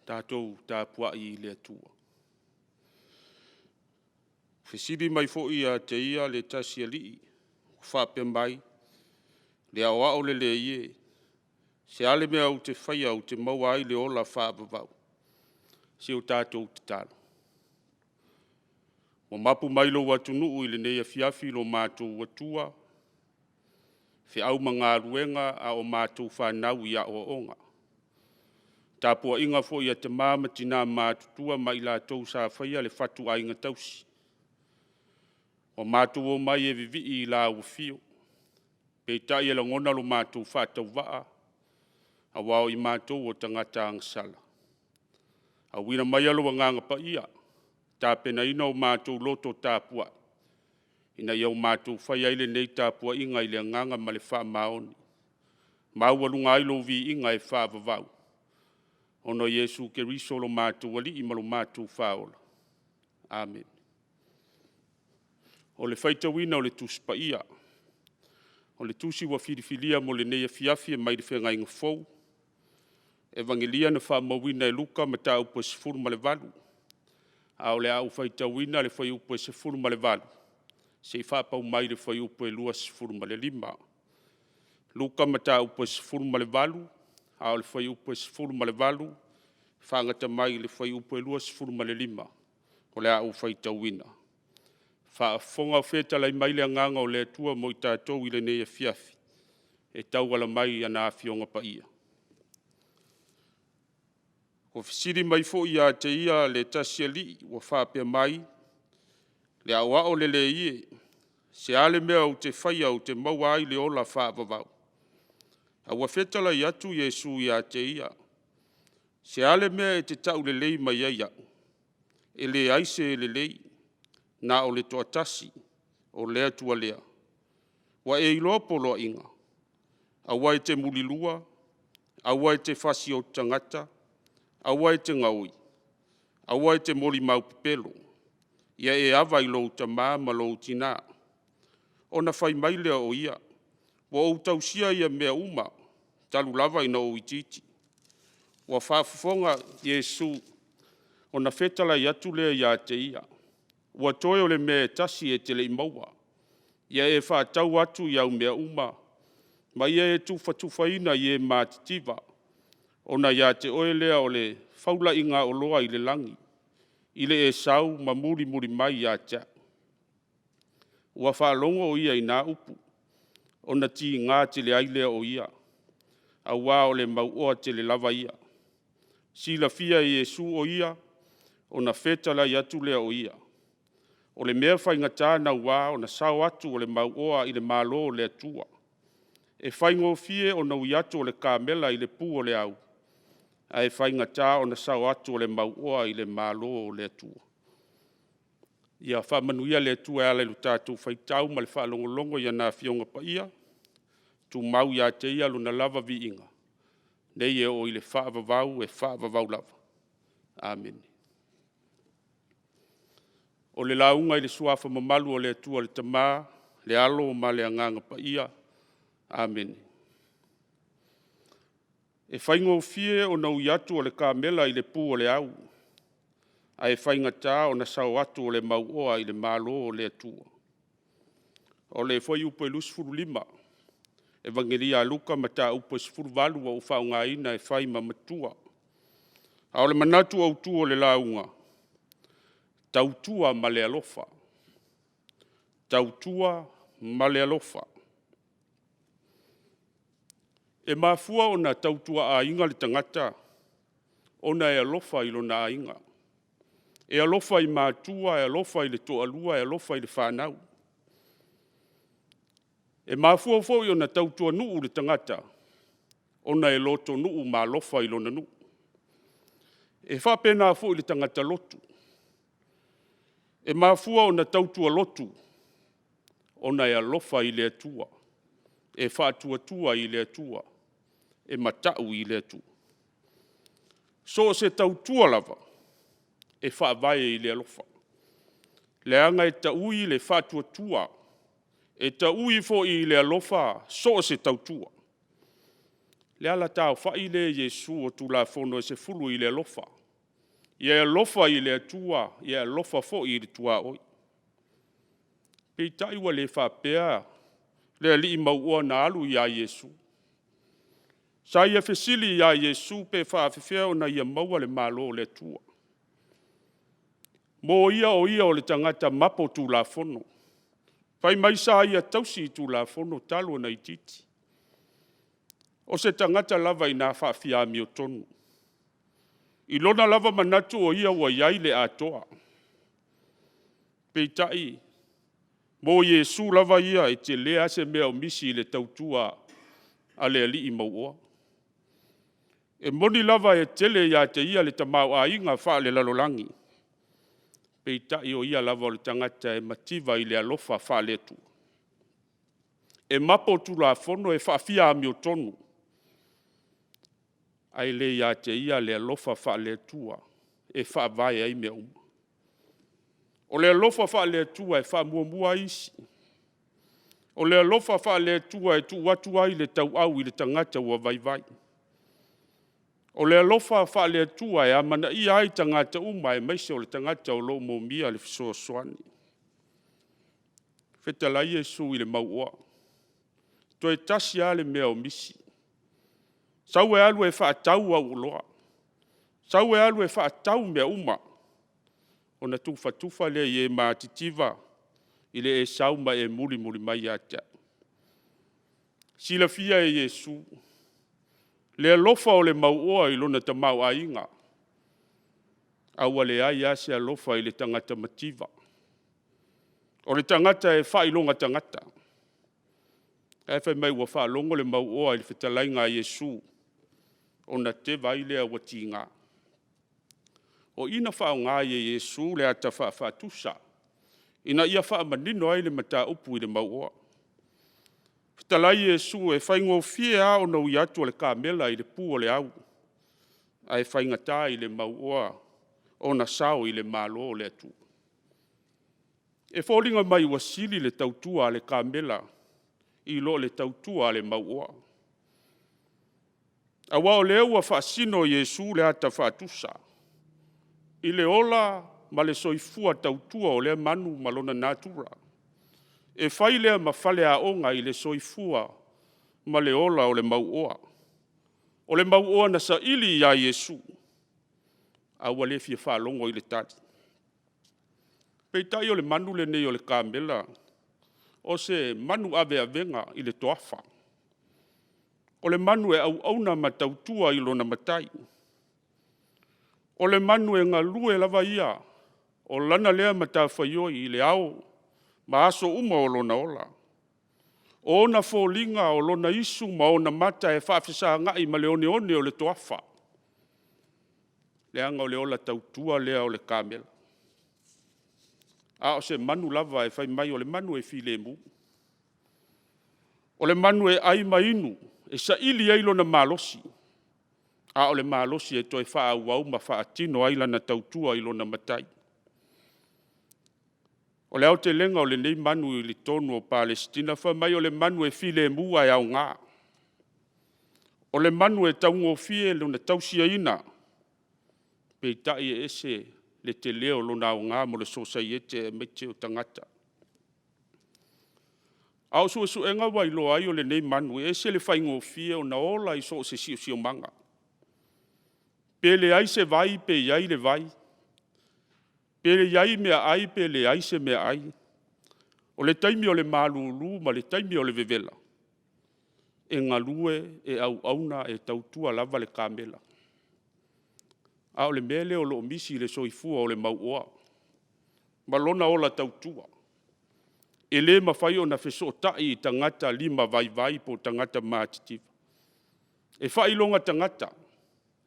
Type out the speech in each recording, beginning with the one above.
Tatou tapuai i le Atua. Fesili mai foi ia te ia le tasi alii ma faapea mai, “Le Aoao lelei e, se a le mea ou te faia ou te maua ai le ola faavavau?” Se i o tatou tatalo. Ua mapu mai lou atunuu i lenei afiafi lo matou Atua, feau ma galuega a o matou fanau i aoaoga. Tapuaiga foi a tama ma tina matutua ma i latou sa faia le fatuaiga tausi. Ua matou omai e vivii i lau afio, peitai e lagona lo matou faatauvaa aua o i matou o tagata agasala. Auina maia lou agaga paia, tapenaina o matou loto tapuai, ina ia o matou faia ai lenei tapuaiga i le agaga ma le faamaoni, maualuga ai lou viiga e faavavau, ona o Iesu Keriso lo matou Alii ma lo matou Faaola. Amene. O le faitauina o le Tusi Paia. O le tusi ua filifilia mo lenei afiafi mai le Feagaiga Fou, Evagelia na faamauina e Luka Mataupu e 18, ae o le a ou faitauina le fuaiupu e 18 seia faapau mai i le fuaiupu e 25. Luka Mataupu e 18, a o le fuaiupu e 18 faagata mai i le fuaiupu e 25 o le a ou faitauina. Faafofoga o fetalai mai le agaga o le Atua mo i tatou i lenei afiafi e tauala mai i ana Afioga Paia. Ua fesili mai foi ia te ia le tasi alii ua faapea mai, “Le Aoao lelei e, se a le mea ou te faia ou te maua ai le ola faavavau?” A ua fetalai atu Iesu ia te ia, “Se a le mea e te taulelei mai ai au? E leai se lelei, na o le toatasi, o le Atua lea. Ua e iloa poloaiga, aua e te mulilua, aua e te fasioti tagata, aua e te gaoi, aua e te molimau pepelo, ia e ava i lou tama ma lou tina.” Ona fai mai lea o ia, “Ua ou tausia ia mea uma talu lava ina ou itiiti.” Ua faafofoga Iesu ona fetalai atu lea ia te ia, “Ua toe o le mea e tasi e te le i maua. Ia e faatau atu i au mea uma ma ia e tufatufaina i e matitiva, ona ia te oe lea o le faulaigaoloa i le lagi, i le e sau ma mulimuli mai ia te au.” Ua faalogo o ia i na upu, ona tiga tele ai lea o ia, aua o le mauoa tele lava ia. Silafia e Iesu o ia, ona fetalai atu lea o ia, “O le mea faigata naua ona sao atu o le mauoa i le Malo o le Atua. E faigofie ona ui atu o le kamela i le pu o le au, ae faigata ona sao atu o le mauoa i le Malo o le Atua.” Ia faamanuia le Atua e ala i lo tatou faitau ma le faalogologo i ana Afioga Paia, tumau ia te Ia lona lava viiga, nei e oo i le faavavau, e faavavau lava. Amene. O le lauga i le suafa mamalu o le Atua le Tama, le Alo ma le Agaga Paia. Amene. E faigofie ona ui atu o le kamela i le pu o le au, ae faigata ona sao atu o le mauoa i le Malo o le Atua. O le fuaiupu 25, Evagelia a Luka Mataupu e 18 ua ou faaaogaina e fai ma matua. A o le manatu autu o le lauga, tautua ma le alofa, tautua ma le alofa. E mafua ona tautua aiga le tagata ona e alofa i lona aiga. E alofa i matua, e alofa i le toalua, e alofa i le fanau. E mafua foi ona tautua nuu le tagata, ona e lotonuu ma alofa i lona nuu. E faapena foi i le tagata lotu. E mafua ona tautua lotu, ona e alofa i le Atua, e faatuatua i le Atua, e matau i le Atua. So o se tautua lava, e faavae i le alofa, leaga e taui i le faatuatua, e taui foi i le alofa so o se tautua. Le ala taaofai lea e Iesu o Tulafono e 10 i le alofa. Ia e alofa i le Atua, ia e alofa foi i le tuaoi. Peitai ua le faapea le alii mauoa na alu ia Iesu. Sa ia fesili ia Iesu pe faapefea ona ia maua le Malo o le Atua. Mo ia o ia o le tagata mapo tulafono. Fai mai sa ia tausi tulafono talu ona itiiti. O se tagata lava ina faafiaamiotonu. I lona lava manatu o ia ua i ai le atoa. Peitai, mo Iesu lava ia, e tele lava se mea o misi i le tautua a le alii mauoa. E moni lava e tele ia te ia le tamaoaiga faalelalolagi, peitai o ia lava o le tagata e mativa i le alofa faale-Atua. E mapo tulafono e faafiaamiotonu, ae le ia te ia le alofa faale-Atua e faavae ai mea uma. O le alofa faale-Atua e faamuamua ai isi. O le alofa faale-Atua e tuu atu ai le tauau i le tagata ua vaivai. O le alofa faale-Atua e amanaia ai tagata uma aemaise o le tagata o lo o moomia le fesoasoani. Fetalai Iesu i le mauoa, toe tasi lava le mea o misi, sau e alu e faatau au oloa, sau e alu e faatau mea uma, ona tufatufa lea i e matitiva i le e sau ma e mulimuli mai ia te au. E silafia e Iesu le alofa o le mauoa i lona tamaoaiga, ae ua leai lava se alofa i le tagata mativa. O le tagata e faailoga tagata. Ae fai mai ua faalogo le mauoa i le fetalaiga a Iesu, ona teva ai lea ua tiga. O i na faaaoga ai e Iesu le ata faafaatusa, ina ia faamanino ai le mataupu i le mauoa. Fetalai Iesu, e faigofie lava ona ui atu o le kamela i le pu o le au, ae faigata i le mauoa ona sao i le Malo o le Atua. E foliga mai ua sili le tautua a le kamela i lo le tautua a le mauoa. Aua o lea ua faasino e Iesu le ata faatusa i le ola ma le soifua tautua o lea manu ma lona natura. E fai lea ma faleaoga i le soifua ma le ola o le mauoa. O le mauoa na saili ia Iesu, a ua le fia faalogo i le tali. Peitai o le manu lenei o le kamela, o se manu aveavega i le toafa. O le manu e auauna ma tautua i lona matai. O le manu e galue lava ia, o lana lea matafaioi i le ao ma aso uma o lona ola. O ona foliga o lona isu ma ona mata e faafesagai ma le oneone o le toafa, leaga o le ola tautua lea o le kamela. A o se manu lava e fai mai o le manu e filemu. O le manu e ai ma inu e saili ai lona malosi, a o le malosi e toe faaauau ma faatino ai lana tautua i lona matai. O le aotelega o lenei manu i totonu o Palesitina, fai mai o le manu e filemu ae aoga. O le manu e taugofie lona tausaiaina, peitai e ese le tele o lona aoga mo le sosaiete aemaise o tagata. A o suesuega ua iloa ai o lenei manu, e ese le faigofie ona ola i so o se siosiomaga. Pe leai se vai pe i ai le vai, pe i ai meaai pe leai se meaai, o le taimi o le malulu ma le taimi o le vevela, e galue, e auauna, e tautua lava le kamela. A o le mea lea o lo o misi i le soifua o le mauoa ma lona ola tautua. E le mafai ona fesootai i tagata limavaivai po o tagata matitiva. E faailoga tagata,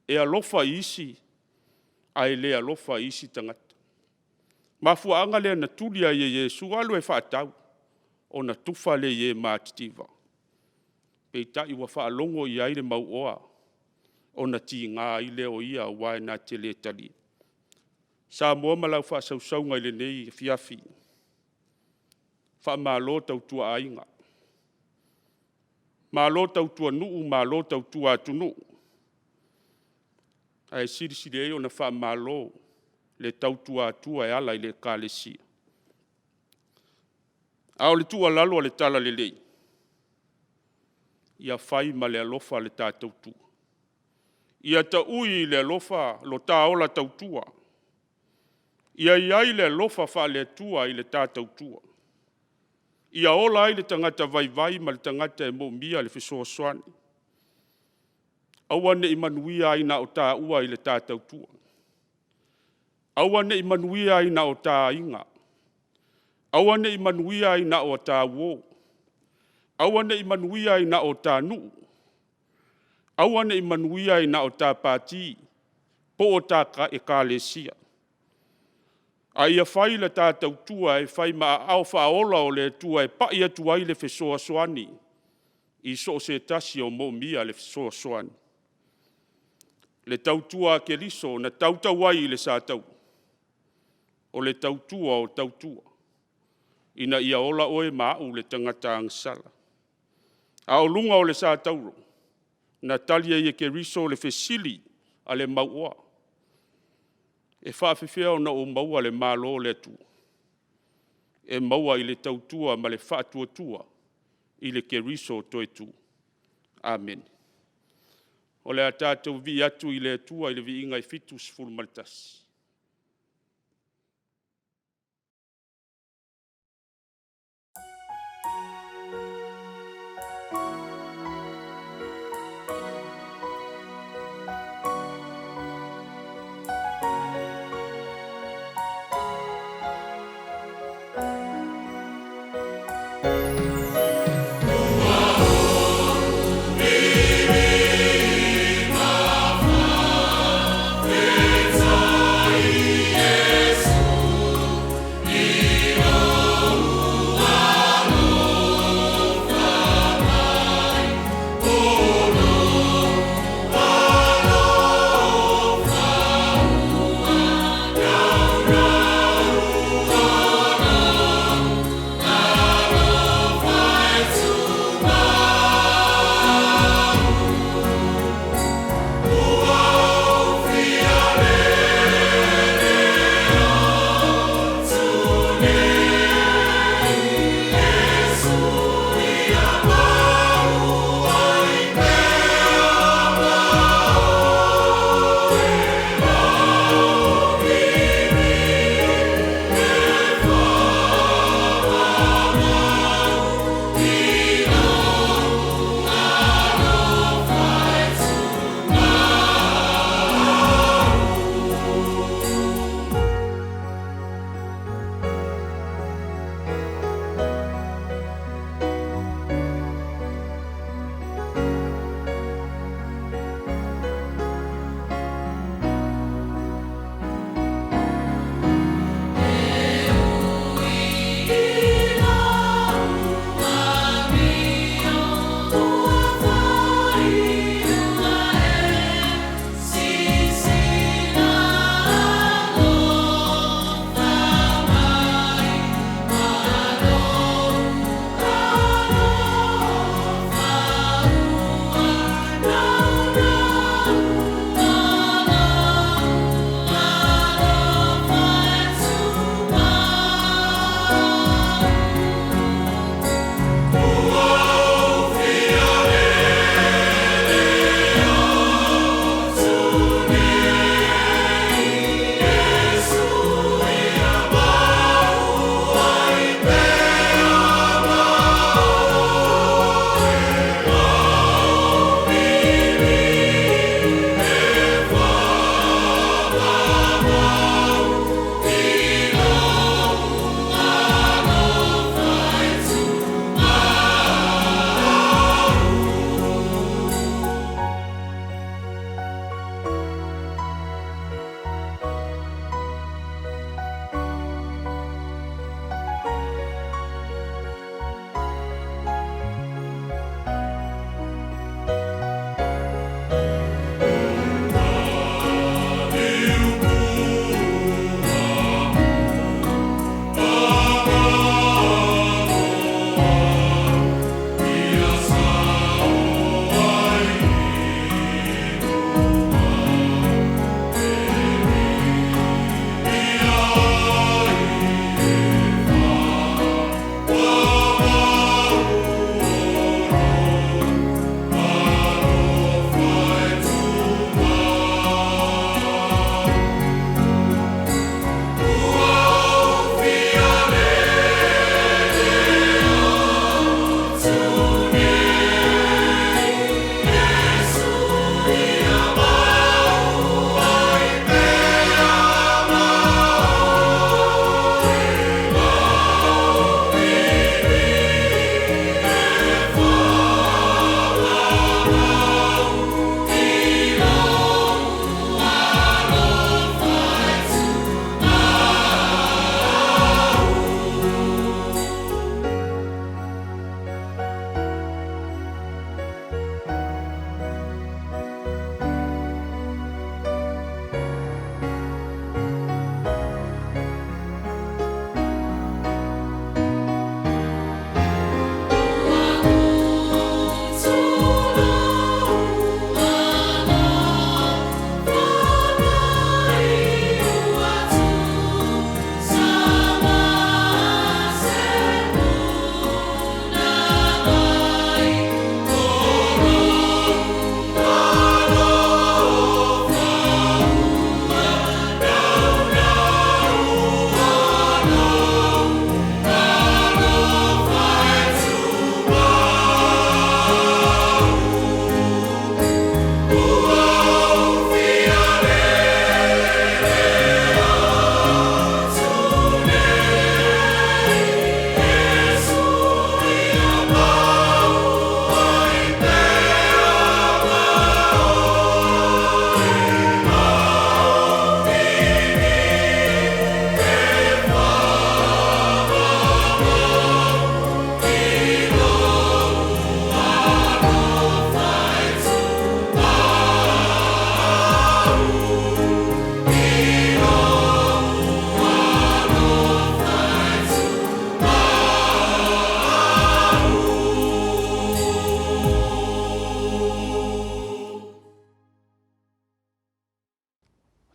e alofa i isi ae le alofa i isi tagata. O le mafuaaga lea na tuli ai e Iesu, alu e faatau ona tufa lea i e matitiva. Peitai ua faalogo i ai le mauoa ona tiga ai lea o ia aua na te le talia. Samoa ma lau faasausauga i lenei afiafi, faamalo tautua aiga. Malo tautua nuu, malo tautua atunuu, ae silisili ai ona faamalo le tautua Atua e ala i le Ekalesia. A o le tuualalo a le Talalelei, ia fai ma le alofa le ta tautua, ia taui i le alofa lo ta ola tautua, ia i ai le alofa faale-Atua i le ta tautua, ia ola ai le tagata vaivai ma le tagata e moomia le fesoasoani. Aua ne i manuia ai na o taua i le ta tautua, aua ne i manuia ai na o ta aiga, aua ne i manuia ai na o ta uo, aua ne i manuia ai na o ta nuu, aua ne i manuia ai na o ta pati po o ta ekalesia, a ia fai le ta tautua e fai ma aao faaola o le Atua e pai atu ai le fesoasoani i so o se tasi o moomia le fesoasoani. Le tautua a Keriso na tautau ai i le sataua, o le tautua o tautua, ina ia ola oe ma au le tagata agasala. A o luga o le satauro, na tali ai e Keriso le fesili a le mauoa, “E faapefea ona ou maua le Malo o le Atua?” E maua i le tautua ma le faatuatua i le Keriso toetu. Amene. O le a tatou vivii atu i le Atua i le viiga e 71. Ua ou viia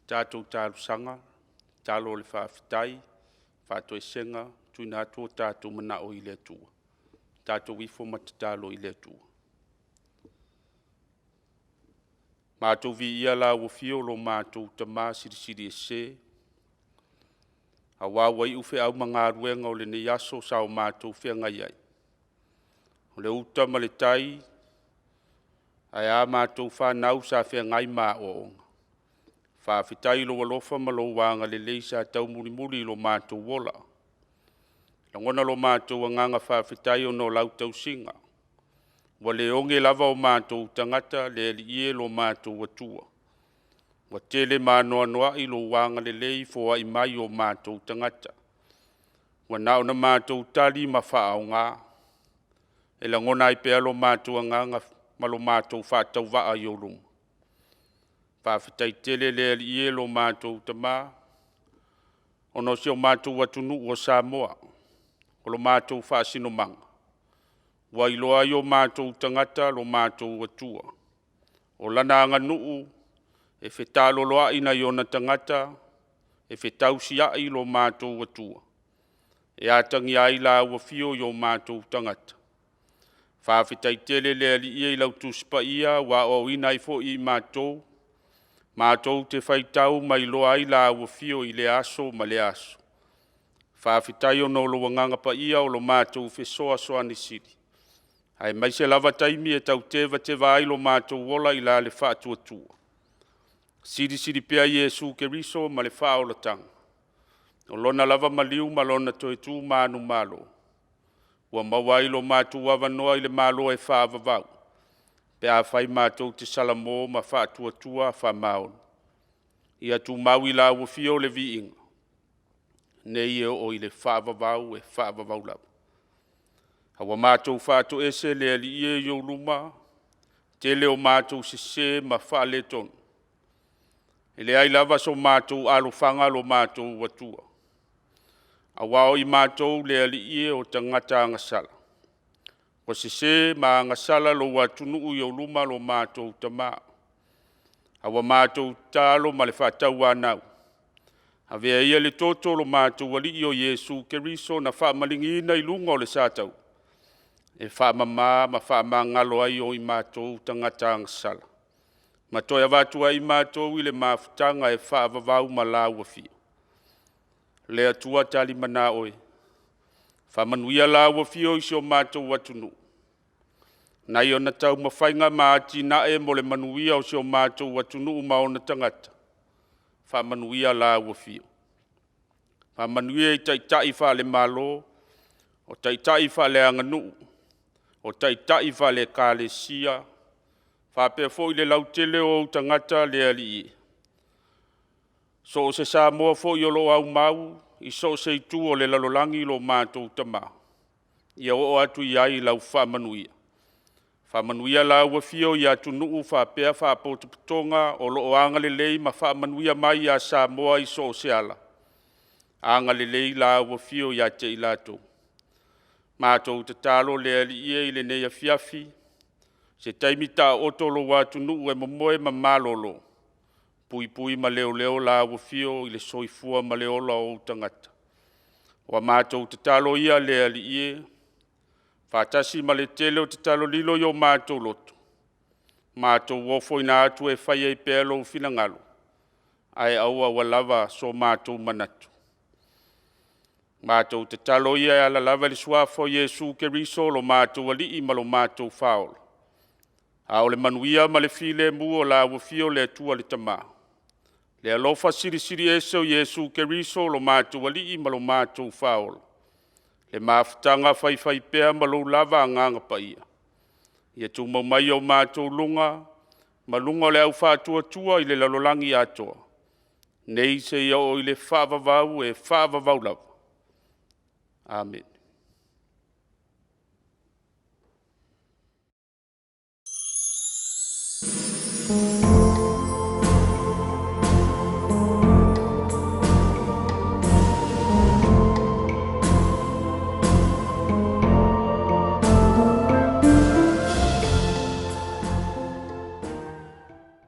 Tatou talosaga, tatalo o le faafetai, faatoesega, tuuina atu o tatou manao i le Atua. Tatou ifo ma tatalo i le Atua. Matou viia lau afio lo matou Tama Silisili Ese, aua ua iu feau ma galuega o lenei aso sa o matou feagai ai. O le uta ma le tai, ae a matou fanau sa feagai ma aoaoga. Faafetai i lou alofa ma lou agalelei sa taumulimuli i lo matou ola. E lagona lo matou agaga faafetai ona o lau tausiga. Ua le oge lava o matou tagata le Alii e lo matou Atua. Ua tele ma anoanoai lou agalelei foai mai i o matou tagata. Ua na ona matou tali ma faaaoga. E lagona ai pea lo matou agaga ma lo matou faatauvaa i ou luma. Faafetai tele le Alii e lo matou Tama, ona o si o matou atunuu o Samoa, o lo matou faasinomaga, ua iloa ai e o matou tagata lo matou Atua. O lana aganuu e fetaaloloai nai ona tagata, e fetausiai lo matou Atua, e atagia ai lau afio i o matou tagata. Faafetai tele le Alii e i lau Tusi Paia ua aoaoina ai foi i matou, matou te faitau ma iloa ai lau afio i lea aso ma lea aso. Faafetai ona o lou Agaga Paia o lo matou fesoasoani sili, aemaise lava taimi e tau tevateva ai lo matou ola i la le faatuatua. Silisili pea Iesu Keriso ma le faaolataga, o Lona lava maliu ma Lona toe tu manumalo, ua maua ai lo matou avanoa i le Malo e faavavau, pe afai matou te salamo ma faatuatua faamaoni. Ia tumau i lau afio le viiga, nei e oo i le faavavau e faavavau lava. A ua matou faatoese le Alii e i ou luma, tele o matou sese ma faaletonu, e leai lava so matou alofaga lo matou Atua, aua o i matou le Alii e, o tagata agasala. Ua sese ma agasala lou atunuu i ou luma lo matou Tama, a ua matou tatalo ma le faatauanau, avea ia le toto o lo matou Alii o Iesu Keriso na faamaligi i luga o le sataua, e faamama ma faamagalo ai o i matou tagata agasala, ma toe avatu ai i matou i le mafutaga e faavavau ma lau Afio. Le Atua talimana Oe, faamanuia lau afio i si o matou atunuu, nai ona taumafaiga ma atinae mo le manuia o si o matou atunuu ma ona tagata, faamanuia lau Afio. Faamanuia i taitai faale-Malo, o taitai faaleaganuu, o taitai faale-Ekalesia, faapea foi le lautele o ou tagata le Alii e. So o se Samoa foi o lo o aumau i so o se itu o le lalolagi lo matou Tama, ia oo atu i ai lau faamanuia. Faamanuia lau Afio i atunuu faapea faalapotopotoga o lo o agalelei ma faamanuia mai ia Samoa i so o se ala, agalelei lau Afio ia te i latou. Matou tatalo le Alii e i lenei afiafi, se taimi taooto lou atunuu e momoe ma malolo, puipui ma leoleo lau Afio i le soifua ma le ola o ou tagata. Ua matou tatalo ia le Alii e, faatasi ma le tele o tatalo lilo i o matou loto, matou ofoina atu e fai ai pea lou finagalo, ae aua ua lava so matou manatu. Matou tatalo ia e ala lava i le suafa o Iesu Keriso lo matou Alii ma lo matou Faaola, a o le manuia ma le filemu o lau Afio le Atua le Tama, le alofa silisili ese o Iesu Keriso lo matou Alii ma lo matou Faaola, le mafutaga faifaipea ma lou lava Agaga Paia, ia tumau mai i o matou luga ma luga o le au faatuatua i le lalolagi atoa, nei seia oo i le faavavau e faavavau lava. Amene.